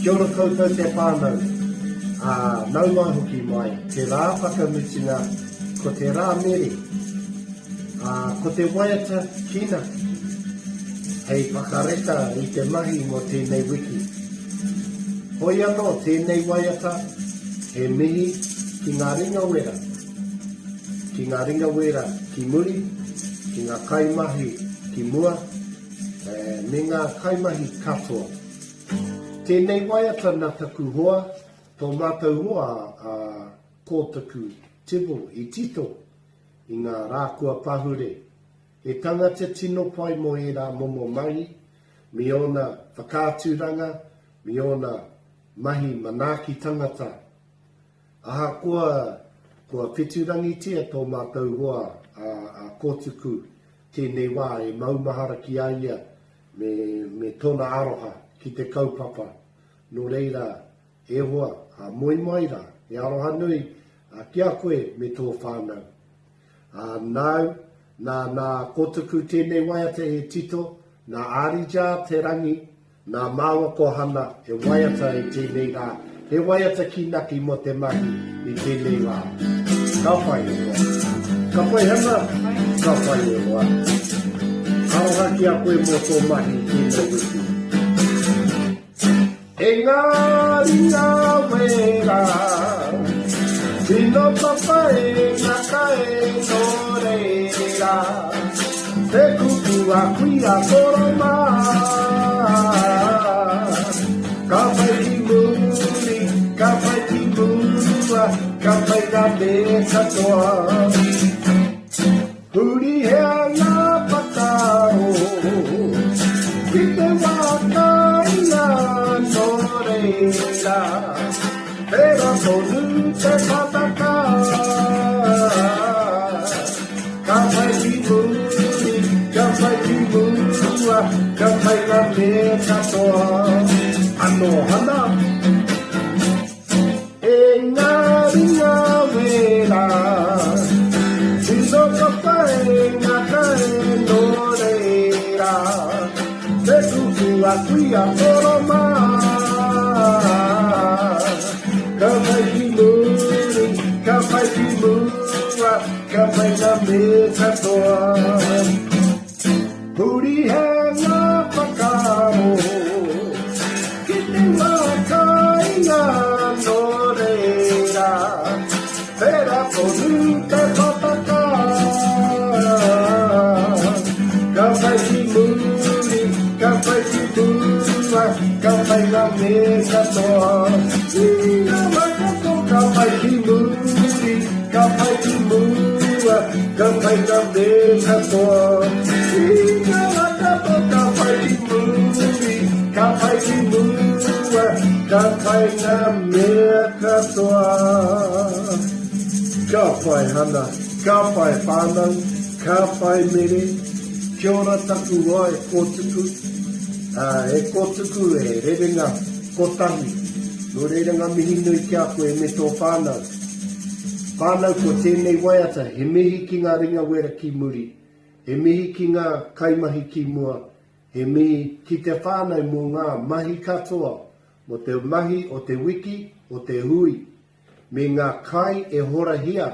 Kia ora koutou te whānau. Ā, nau mai hoki mai, te rā whakamutunga, ko te rā mere. Ā, ko te waiata kīnaki, hei whakareka i te mahi mō tēnei wiki. Hoi anō tēnei waiata, he mihi ki ngā ringawera, ki ngā ringawera ki muri, ki ngā kaimahi ki mua, me ngā kaimahi katoa. Tēnei waiata nā taku hoa, tō mātou hoa a Kōtuku Tibble i tito i ngā rā kua pahure. He tangata tino pai mō ērā momo mahi, me ōna whakaaturanga, me ōna mahi manaaki tangata. Ahakoa kua wheturangitia tō mātou hoa a Kōtuku tēnei wā e maumahara ki a ia me, me tōna aroha ki te kaupapa. Nō reira, e hoa, a moe mai rā, he aroha nui ki a koe me tō whānau. Ā, nāu, nā, nā Kotuku tēnei waiata e tito, nā Arija Te Rangi, Nā māua ko Hana e waiata i tēnei rā, he waiata kīnaki mō te mahi i tēnei wā. Ka pai e hoa. Ka pai Hana? Ka pai e hoa. Aroha ki a koe mō tō mahi i tēnei wiki. E ngā ringa wera, tino papai ngā kai nō reira. Te kupu a kuia koro mā Ka whai ki muri, ka whai ki mua, ka whai ngā me katoa Huri hea ngā whakaaro Ki te wā kāinga nō reira Pērā tonu te pataka Ka whai ki muri, ka whai ki mua, ka whai ngā mea katoa. Anō hana. E ngā ringa wera, tino papai ngā kai nō reira, te kupu a kuia koro mā. Ka whai ki muri, ka whai ki mua, Ka pai ngā mea katoa. Hurihia ngā whakaaro ki te wā kāinga nō reira, pērā tonu te pataka. Ka pai ki muri, ka pai ki mua, ka pai ngā mea katoa. I ngā wā katoa ka pai ki muri. Ka pai ki mua, ka pai nga mea katoa. I nga wa katoa ka pai ki muri, ka pai ki mua, ka pai nga mea katoa. Ka pai Hana, ka pai whanau, ka pai Mere, kia ora taku hoa e Kotuku, e Kotuku e rerenga kotahi, no reira nga mihi nui ki a koe me tō whanau. Whānau ko tēnei waiata he mihi ki ngā ringa wera ki muri, he mihi ki ngā kaimahi ki mua, he mihi ki te whānau mō ngā mahi katoa, mō te mahi o te wiki, o te hui, me ngā kai e horahia,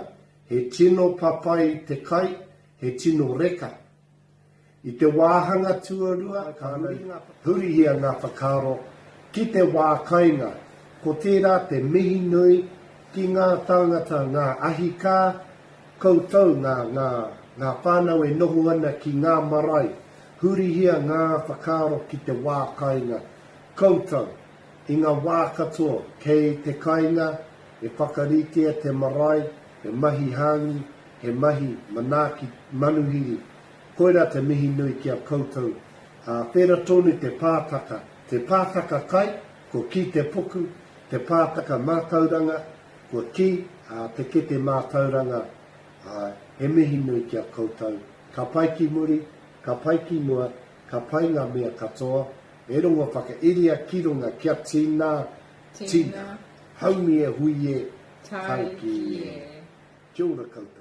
he tino papai te kai, he tino reka. I te wāhanga tuarua, ka hurihia ngā whakaaro ki te wā kainga, ko tērā te mihi nui ki ngā tāngata, ngā ahikā, koutou ngā, ngā, ngā whānau e noho ana ki ngā marae, hurihia ngā whakaaro ki te wā kainga, koutou, i ngā wā katoa kei te kainga e whakaritea te marae, he mahi hāngi, he mahi manaaki manuhiri, koira te mihi nui ki a koutou, ā, whera tonu te pātaka, te pātaka kai, kua kī te puku, te pātaka mātauranga, kua kī, ā, te kete mātauranga, ā, he mihi nui ki a koutou. Ka pai ki muri, ka pai ki mua, ka pai ngā mea katoa, e rongo whakairia ki runga kia tina, tina, haumi e hui e, taiki e. Kia ora koutou.